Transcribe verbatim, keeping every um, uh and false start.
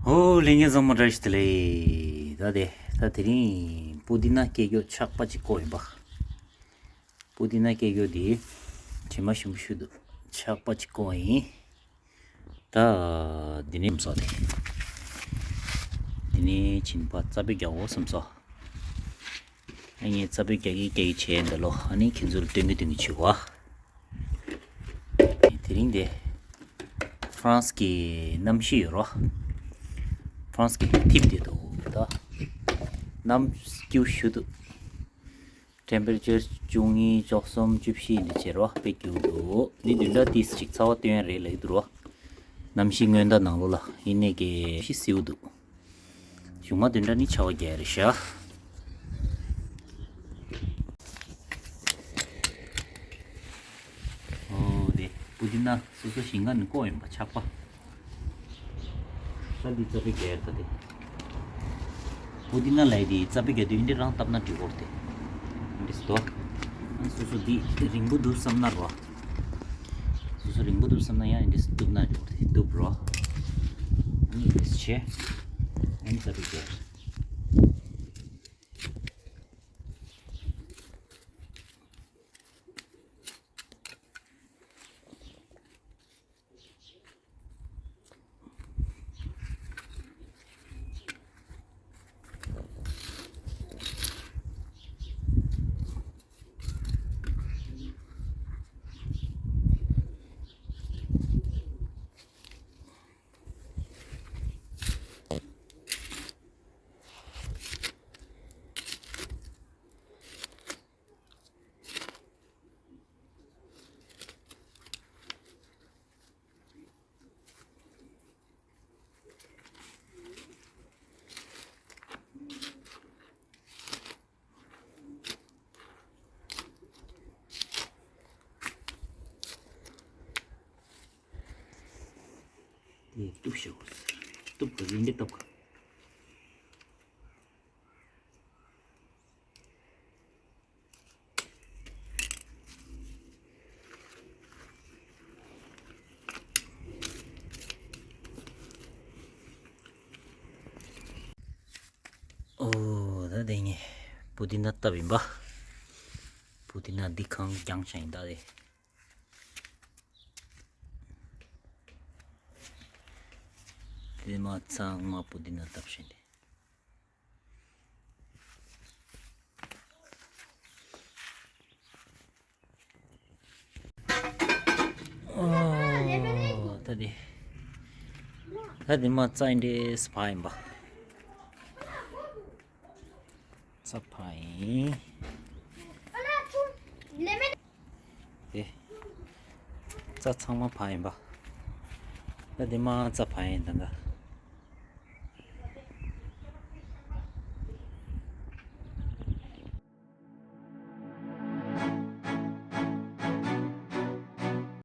ཨོ་ལྷན་རྒྱས་ཚང་མ་བཀྲ་ཤིས་བདེ་ལེགས། ད་དེ་ད་དེ་རིང་པུ་དི་ན་སྐྱེ་རྒྱུ་ཆག་པ་ཅིག་བརྐོས་ཡིན་པ། པུ་དི་ན་སྐྱེ་རྒྱུ་དེ་དྲི་མ་ཞིམ་པོ་ཞིག་འདུག་ཆག་པ་ཅིག་བརྐོས་ཡིན། ད་འདི་ནས་བསམ་སོང་དེ། འདི་ནས་བྱིན་པ་རྩ་བའི་རྒྱ་འོ་བསམ་སོང་། ཨ་ངས་རྩ་བའི་རྒྱ་གི་རྒྱ་གི་བྱས་འདི་ལོ། ཨ་ནི་ཁྱེད་ཚོར་སྟོན་གི་སྟོན་གི་བྱེད་བ། དེ་རིང་དེ་ཧྥ་རན་སི་གི་གནམ་གཤིས་ཡོད་རོ། ཧྥ་རན་སི་གི་ཐིབས་དེ་འདུག་ད། གནམ་སྐྱིད་ཞུ་འདུག་ཊེམ་པེ་རེ་ཅར་བཅུ་གཉིས་བཅུ་གསུམ་བཅུ་བཞི་འདི་བྱས་རོ། དཔེ་སྐྱིད་འདུག་འདི་བདུན་ཕྲག་ཏིས་ཅིག་ཚ་བ་སྟོན་རེད་ལབ་ཀྱི་འདུག་རོ། གནམ་གཤིས་སྔོན་བརྡ་ནང་ལོགས་ལ་ཡིན་ནའི་གི་ཤི་སེའུ་འདུག་གཞུག་མ་དེ་འདྲ་ནི་ཆར་པ་རྒྱག་རེད་ཤག་ཨོ་དེ་པུ་དི་ན་སོ་སོ་ཞིང་ཁ་ནས་བརྐོས་ཡིན་པ་ཆག་པ། ས་འདི་རྩ་བའི་རྒྱག་ད་དེ། པུ་དི་ན་ལབ་དེ་རྩ་བའི་རྒྱག་དུས་འདི་རང་བཏབ་ན་འགྲིག་གོ་རེད་དེ། འདི་སོ་སོ་འདི་རིང་པོ་འདུག་བསམ་ན་རོ། སོ་སོ་རིང་པོ་འདུག་བསམ་ན་ཡང་འདི་སུ་གཏུབ་ན་འགྲིག་གོ་རེད་དེ། གཏུབ་རོ། ཨ་ནི་འདི་བྱས། ཨ་ནི་རྩ་བའི་རྒྱག་དེ་གཏུབ་ཤོག་གཏུབ་ག་ཡིན་འདི་གཏུབ་ག་ཨོ་ད་དེ་ངས་པུ་དི་ན་བཏབ་ཡིན་པ། པུ་དི་ན་འདི་གང་རྒྱང་ཤ་ཡིན་ད་དེ། དེ་མ་ཚང་མ་པུ་དི་ན་བཏབ་ཤིང་དེ། ཨོ་ད་དེ། ད་དེ་མ་རྩ་འདྲེས་ཕ་ཡིན་པ། རྩ་ཕ་ཡིན། དེ། རྩ་ཚང་མ་ཕ་ཡིན་པ། ད་དེ་མ་རྩ་ཕ་ཡིན་ད་ད།